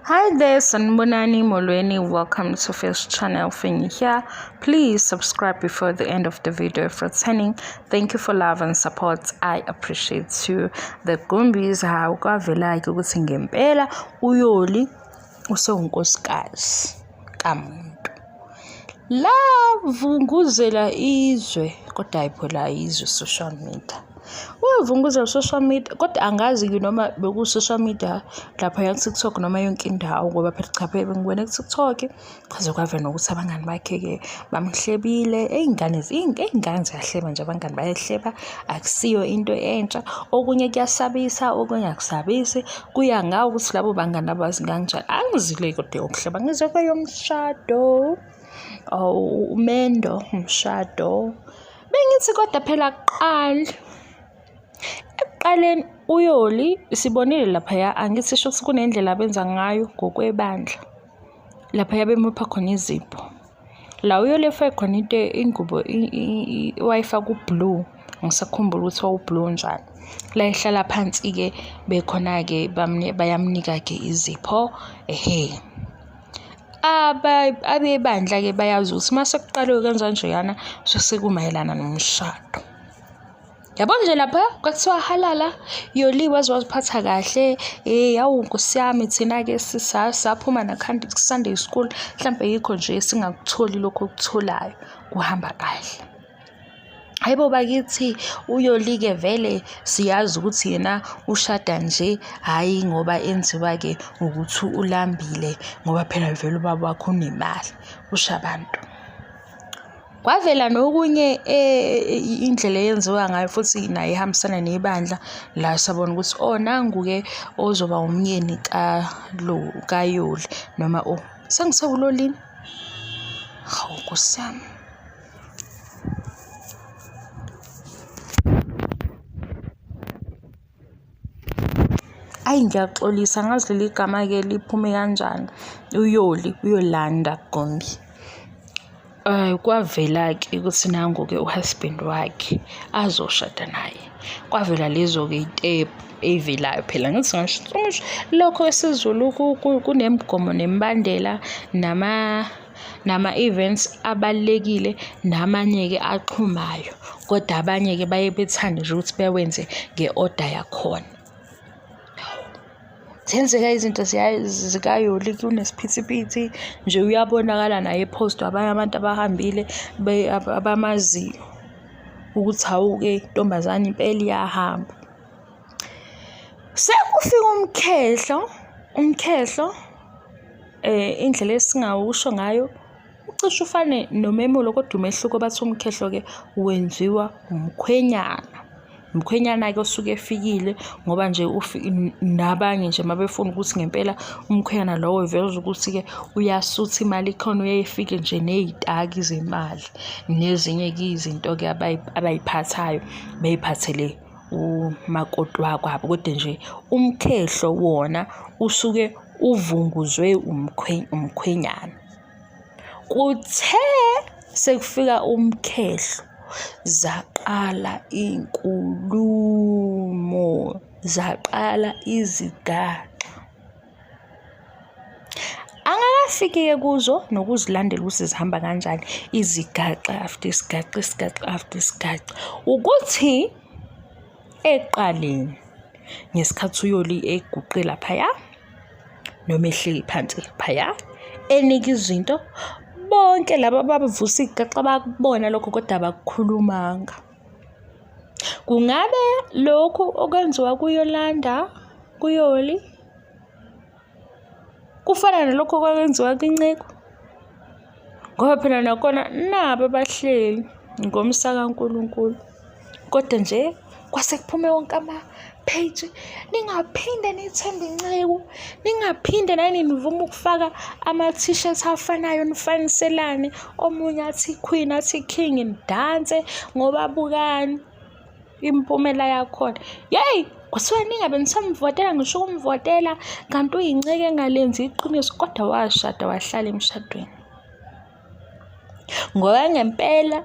Hi there, Sanibonani Molweni. Welcome to First Channel Finny here. Please subscribe before the end of the video if returning. Thank you for love and support. I appreciate you. The Gumbis hawu kwavela-ke ukuthi ngempela uYoli usewunkosikazi kamuntu. Lavunguzela izwe kodwa hhayi phela izwe social media. Wavunguzela social media kodwa angazi-ke noma beku-social media laphaya ku-TikTok noma yonke indawo ngoba phela cha phela bengibone ku-TikTok kwaze kwavela nokuthi abangani bakhe-ke bamhlebile. Iy'ngane iy'ngane ziyahleba nje abangani bayahleba akusiyo into entsha. Okunye kuyasabisa okunye akusabisi kuya ngawe ukuthi labo bangani abazi kanjani. Angizile kodwa eyokuhleba ngizwe kweyomshado. Oh, umendo, umshado. Bengithi kodwa phela kuqala ekuqaleni uYoli sibonile laphaya angithi sho ukuthi kunendlela abenza ngayo ngokwebandla laphaya bemupha khona izipho. La uYoli efake khona into ingubo wayifaka u-blue angisakhumbuli ukuthi wawu-blue njani. La ehlala phansi-ke bekhona-ke bayamnika-ke izipho ehhe. Abebandla-ke bayazi ukuthi uma sekuqaliwe kwenziwa njeyana kusuke sekumayelana nomshado. Yabo nje lapha kwathiwa halala Yoli waze waziphatha kahle eh hawu nkosi yami thina-ke saphuma na-Sunday school mhlampe yikho nje singakutholi lokhu okutholayo kuhamba kahle. Hhayi bo bakithi uYoli-ke vele siyazi ukuthi yena ushada nje hhayi ngoba enziwa-ke ukuthi ulambile ngoba phela vele ubaba wakhe unemali, kusho abantu. Kwavela nokunye indlela eyenziwa ngayo futhi nayo ihambisana nebandla la sabona ukuthi oh nangu-ke ozoba umyeni kaYoli noma oh sengisewulolini? Hawu Nkosi yami. Ayi ngiyaxolisa angazi leli gama-ke liphume kanjani. UYoli, uYolanda Gumbi. Kwavela-ke ukuthi nangu-ke u-husband wakhe azoshada naye. Kwavela lezo-ke iy'tebhu ey'velayo phela angithi ngisho lokho isiZulu kunemigomo nemibandela nama-events abalulekile namanye-ke axhumayo, kodwa abanye-ke baye bethande nje ukuthi bewenze nge-order yakhona. Ziyenzeka izinto zikaYoli kunesiphithiphithi nje uyabonakala naye ephostwa abanye abantu abahambile abamaziyo ukuthi hawu-ke intombazane impela iyahamba. Sekufika umkhehlo, umkhehlo indlela esingawusho ngayo ucishe ufane nomemulo kodwa umehluko bathi umkhehlo-ke wenziwa umkhwenyana. Umkhwenyana-ke osuke efikile ngoba nje nabanye nje uma befuna ukuthi ngempela umkhwenyana lowo eveze ukuthi-ke uyasutha imali ikhona uyaye efike nje ney'taki zemali nezinye-ke izinto-ke abay'phathayo bey'phathele umakoti wakwabo kodwa nje umkhehlo wona usuke uvunguzwe umkhwenyana. Kuthe sekufika umkhehlo zaqala iy'nkulumo, zaqala izigaxa. Angakafiki-ke kuzo nokuzilandela ukuthi zihamba kanjani izigaxa after isigaxa, isigaxa after isigaxa, ukuthi ekuqaleni ngesikhathi uYoli eguqe laphaya noma ehleli phansi laphaya enika izinto, bonke laba ababevusa igaxa bakubona lokho kodwa abakukhulumanga. Kungabe lokhu okwenziwa kuYolanda, kuYoli kufana nalokhu okwakwenziwa kwinceku? Ngoba phela nakhona naba abahleli ngomsa kaNkulunkulu. Kodwa nje kwase kuphume wonke ama-page, ningaphinde nithembe inceku, ningaphinde nani nivume ukufaka ama-t-shirt afanayo nifaniselane, omunye athi queen athi king nidanse ngoba bukani. Imiphumela yakhona. Yeyi, kuthiwa ningabe nisamvotela ngisho ukumvotela kanti uyinceke engalenzi iqiniso kodwa washada wahlala emshadweni. Ngoba ngempela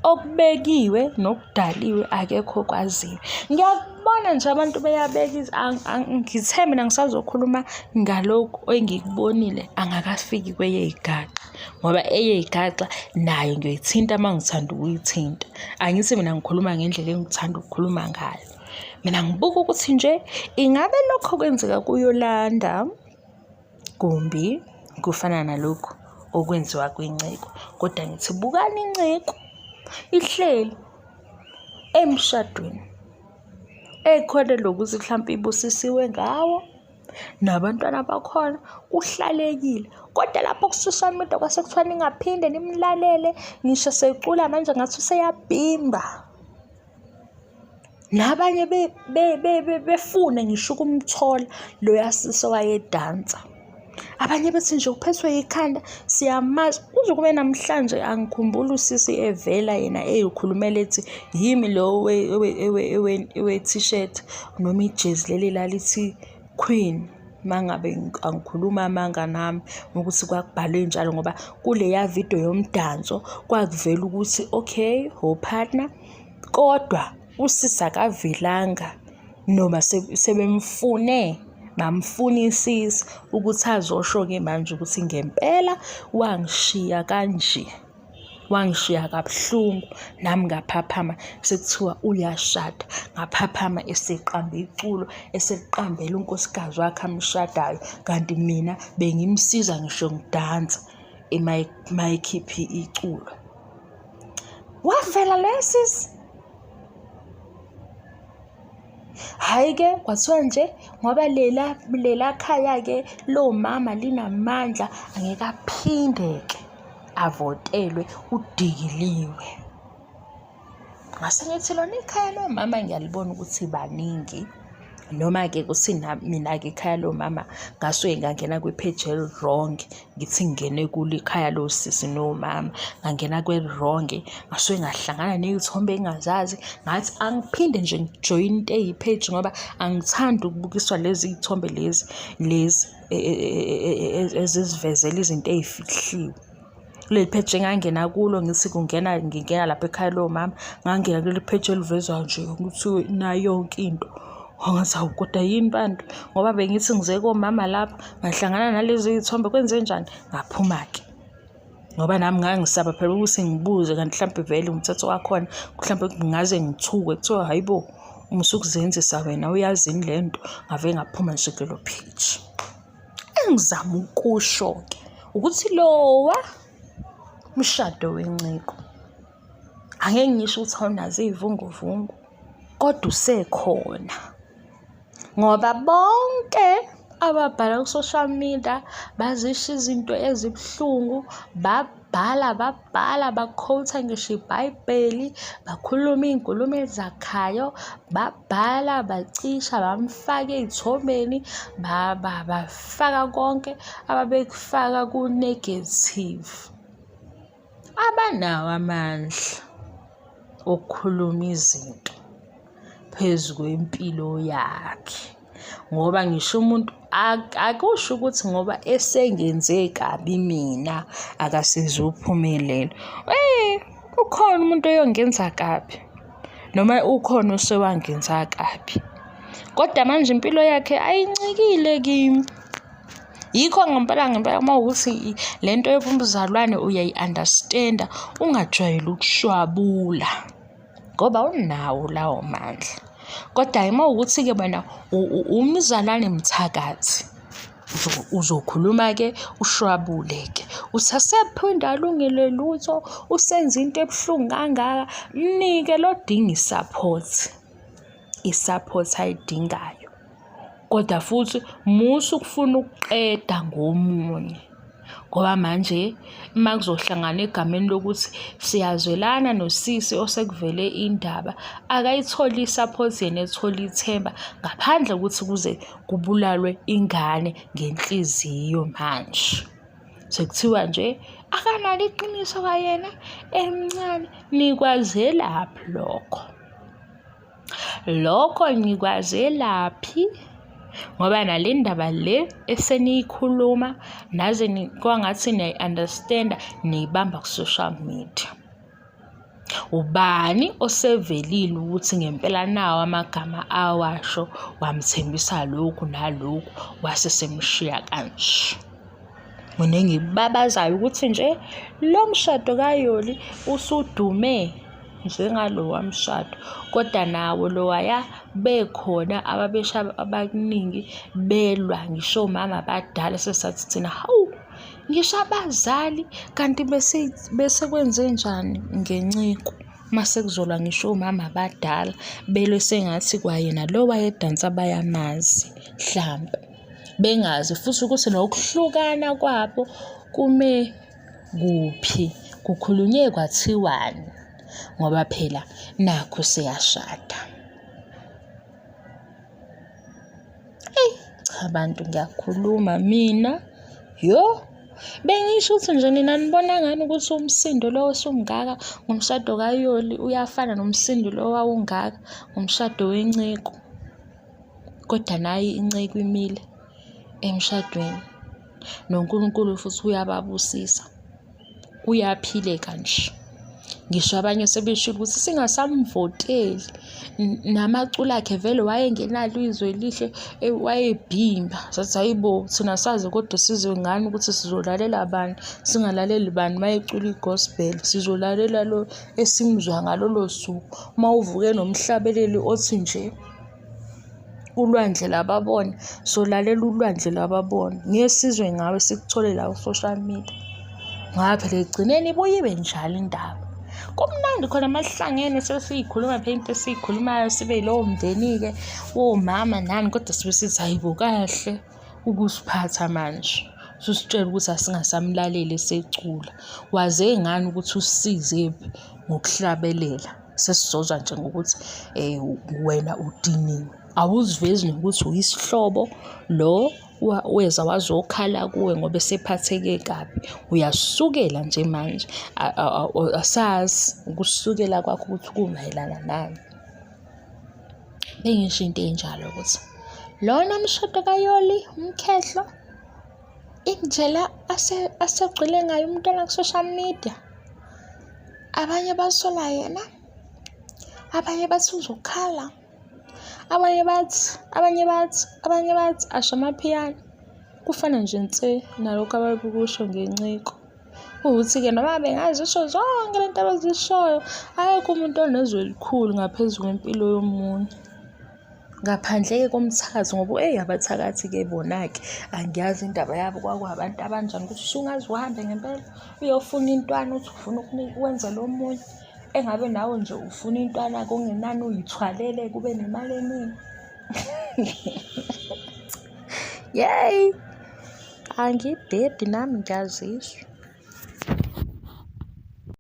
Okubekiwe nokudaliwe akekho okwaziyo. Ngiyakubona nje abantu beyabeka ngithe mina ngisazokhuluma ngalokhu engikubonile angakafiki kweyeyigaxa ngoba eyeyigaxa nayo ngiyoyithinta uma ngithanda ukuyithinta. Angithi mina ngikhuluma ngendlela engithanda ukukhuluma ngayo. Mina ngibuka ukuthi nje ingabe lokho kwenzeka kuYolanda Gumbi kufana nalokhu okwenziwa kwinceku. Kodwa ngithi bukani inceku ihleli emshadweni ekholelwa ukuthi mhlampe ibusisiwe ngawo nabantwana bakhona kuhlalekile. Kodwa lapho ku-social media kwase kuthiwa ningaphinde nimlalele ngisho secula manje ngathi useyabhimba. Nabanye befune ngisho ukumthola loya sisi owayedansa. Abanye bethi nje uphethwe yikhanda siyamazi kuze kube namhlanje angikhumbuli usisi evela yena ey'khulumela ethi yimi lo we-t-shirt noma ijezi leli lalithi queen. Uma ngabe angikhulumi amanga nami ukuthi kwakubhalwe njalo ngoba kuleya vidiyo yomdanso kwakuvela ukuthi okay, o-partner. Kodwa usisi akavelanga noma sebemfune bamfunisisa ukuthi azosho-ke manje ukuthi ngempela wangishiya kanje, wangishiya kabuhlungu nami ngaphaphama sekuthiwa uyashada. Ngaphaphama eseqamba iculo, eseqambela unkosikazi wakhe amshadayo kanti mina bengimsiza ngisho ngidansa uma ekhipha iculo. Wavela le sisi. Hhayi-ke kwathiwa nje ngoba lela lela khaya-ke lomama linamandla angeke aphinde-ke avotelwe udikiliwe. Ngase ngithi lona ikhaya lomama ngiyalibona ukuthi baningi. Noma-ke kuthi mina-ke ikhaya lomama ngasuke ngangena kwi-page eli-wrong, ngithi ngingene kulo ikhaya losisi nomama, ngangena kweli-wrong, ngasuke ngahlangana ney'thombe engingazazi, ngathi angiphinde nje ngijoyine into eyi-page ngoba angithandi ukubukiswa lezi y'thombe lezi lezi ezisivezela izinto ey'fihliwe. Kuleli page engangena kulo ngithi kungena ngingena lapha ekhaya lomama, ngangena kuleli page elivezwa nje ukuthi nayo yonke into. Wangathi hawu kodwa yini bantu ngoba bengithi ngize komama lapha ngahlangana nalezi y'thombe kwenzenjani? Ngaphuma-ke ngoba nami ngangisaba phela ukuthi ngibuze kanti mhlampe vele umthetho wakhona mhlampe ngingaze ngithuke kuthiwa hhayi bo musukuzenzisa wena uyazini le nto. Ngave ngaphuma nje kulelo page. Engizama ukusho-ke ukuthi lowa mshado wenciko angeke ngisho ukuthi awunazo iy'vunguvungu kodwa usekhona ngoba bonke ababhala ku-social media bazisho izinto ezibuhlungu babhala babhala bakhowutha ngisho iBhayibheli bakhuluma iy'nkulumo ezakhayo Babhala, bacisha, bamfaka ey'thombeni, bafaka konke ababekufaka ku-negative. Abanawo amandla okukhuluma izinto phezu kwempilo yakhe ngoba ngisho umuntu akusho ukuthi ngoba esengenze kabi mina akasezuphumelela. Ukhona umuntu oyongenza kabi. Noma ukhona osewangenza kabi. Kodwa manje impilo yakhe ayincikile kimi. Yikho ngempela ngempela uma kuwukuthi le nto yobumzalwane uyayi-understand-a, ungajwayeli ukushwabula ngoba awunawo lawo mandla. Kodwa-ke uma kuwukuthi-ke wena umzalwane mthakathi. Uzokhuluma-ke ushwabule-ke uthi asephinde alungele lutho usenze into ebuhlungu kangaka. Mnike lo odinga i-support, i-support ayidingayo. Kodwa futhi musa ukufuna ukuqeda ngomunye. Ngoba manje uma kuzohlangana egameni lokuthi siyazwelana nosisi osekuvele indaba, akayitholi i-support yena ethola ithemba ngaphandle kokuthi kuze kubulalwe ingane ngenhliziyo manje. Sekuthiwa nje akanalo iqiniso kwayena emncane, nikwazelaphi lokho? Lokho nikwazelaphi? Ngoba nale ndaba le eseniyikhuluma naze kwangathi niyayi-understand-a niyibamba ku-social media. Ubani osevelile ukuthi ngempela nawo amagama awasho wamthembisa lokhu nalokhu wase semshiya kanje. Mina engikubabazayo ukuthi nje lo mshado kaYoli usudume njengalowa mshado, kodwa nawo lowaya bekhona ababeshaya abaningi belwa ngisho omama abadala sesathi thina hawu. Ngisho abazali kanti bese kwenzenjani ngenceku uma sekuzolwa ngisho omama abadala belwe sengathi kwayena lo wayedansa bayamazi hlampe. Bengazi futhi ukuthi nokuhlukana kwabo kume kuphi, kukhulunywe kwathiwani ngoba phela nakhu seyashada. Eyi cha bantu ngiyakhuluma mina, yo! Bengisho ukuthi nje nina nibona ngani ukuthi umsindo lo osungaka ngomshado kaYoli uyafana nomsindo lo owawungaka ngomshado wenceku. Kodwa nayi inceku imile emshadweni, noNkulunkulu futhi uyababusisa. Kuyaphileka nje. Ngisho abanye sebeshilo ukuthi singasamvoteli namaculo akhe vele wayengenalo izwi elihle wayebhimba. Sathi hhayi bo, thina sazi kodwa sizwe ngani ukuthi sizolalela bani, singalaleli bani uma ecula i-gospel, sizolalela lo esimuzwa ngalolo suku. Uma uvuke nomhlabeleli othi nje ulwandle lababona, solalela ulwandle lababona. Ngeke sizwe ngawe sikuthole la ku-social media. Ngoba phela ekugcineni ibuye ibe njalo indaba. Kumnandi khona uma sihlangene sesiyikhuluma phela into esiyikhulumayo sibe yilowo mndeni-ke womama nani kodwa sibe sithi hhayi bo kahle ukusiphatha manje. Ususitshela ukuthi asingasamlaleli esecula. Waze ngani ukuthi usisizephi ngokuhlabelela? Sesizozwa nje ngokuthi wena udiniwe. Awuzivezi nokuthi uyisihlobo lo weza wazokhala kuwe ngoba esephatheke kabi. Uyasukela nje manje asazi ukusukela kwakho ukuthi kumayelana nani. Bengisho into enjalo ukuthi lona mshado kaYoli umkhehlo indlela asegcwele ngayo umntwana ku-social media. Abanye basola yena, abanye bathi uzokhala, abanye bathi, abanye bathi, abanye bathi asho amaphiyano. Kufana nje nse nalokhu ababekusho ngenciko. Ukuthi-ke noma bengazisho zonke le nto abazishoyo, akekho umuntu onezwi elikhulu ngaphezu kwempilo yomunye. Ngaphandle-ke komthakathi ngoba eyi abathakathi-ke bona-ke angiyazi indaba yabo kwakuwabantu abanjani ukuthi usungaze uhambe ngempela uyofuna intwana uthi ufuna ukwenzela omunye engabe nawe nje ufuna intwana-ke okungenani uyithwalele kube nemali eningi. Yeyi, angidedi nami ngiyaziswa.